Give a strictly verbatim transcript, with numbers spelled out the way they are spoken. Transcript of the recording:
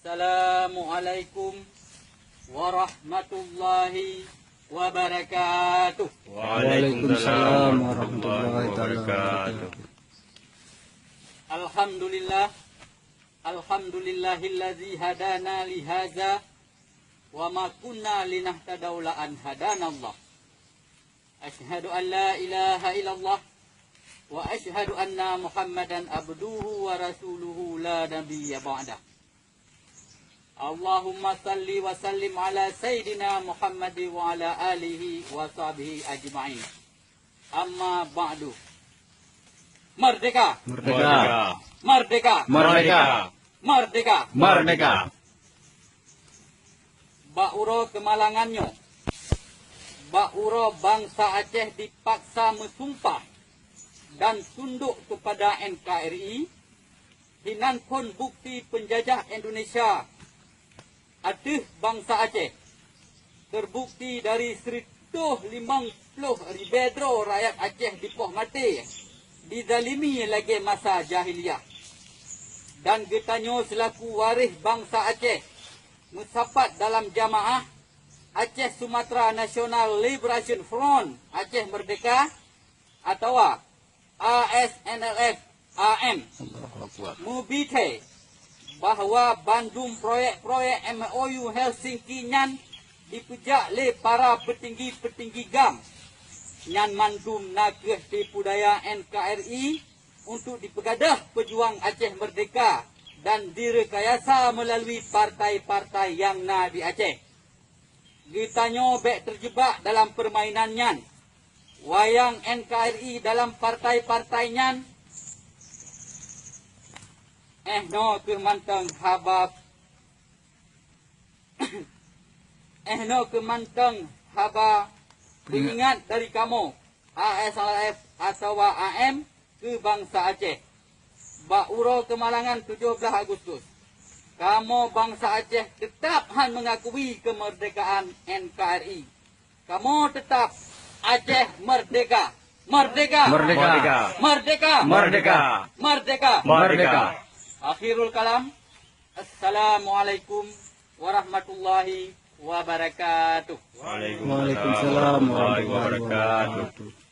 Assalamualaikum warahmatullahi wabarakatuh. Waalaikumsalam warahmatullahi wabarakatuh. Alhamdulillah. Alhamdulillahilladzi hadana lihaza wa ma kunna linahtadau la an hadanallah. Asyhadu an la ilaha illallah wa asyhadu anna Muhammadan abduhu wa rasuluhu la nabiyya ba'dah. Allahumma salli wa sallim ala sayyidina Muhammad wa ala alihi wa sahbihi ajma'in. Amma ba'du. Merdeka! Merdeka! Merdeka! Merdeka! Merdeka! Bak uroe keumalangan nyoe, bak uroe bansa Aceh dipaksa meusumpah dan tunduk keupada N K R I, hinan phon bukti peunjajah Indonesia ateueh bansa Aceh, teubukti dari sireutoh limong ploh ribée droe rakyat Aceh dipoh maté, dizalimi lagée masa jahiliyah. Dan geutanyoe seulaku waréh bansa Aceh, meusapat dalam jamaah Aceh Sumatra National Liberation Front Aceh Merdeka, atawa A S N L F A M, meubi thée bahwa bandum proyek-proyek M O U Helsinki nyan dipeujak lé para peutinggi-peutinggi GAM. Nyan mandum na kheueh tipu daya N K R I untuk dipeugadôh peujuang Aceh Merdeka dan direkayasa meulalui partai-partai nyang na di Aceh. Geutanyoe bék teujeubak dalam peurmainan nyan. Wayang N K R I dalam partai-partai nyan, eh, noe kheueh mantong haba, eh, noe kheueh mantong haba peuingat dari kamoe, A S N L F atawa A M, keu bansa Aceh. Bak uroe keumalangan tujoh blaih Agustus, kamoe bansa Aceh teutab hán meungakui keumeurdekaan N K R I. Kamoe teutab Aceh merdeka! Merdeka! Merdeka! Merdeka! Merdeka! Merdeka! Merdeka! Akhirul kalam. Assalamualaikum warahmatullahi wabarakatuh. Waalaikumsalam warahmatullahi wabarakatuh.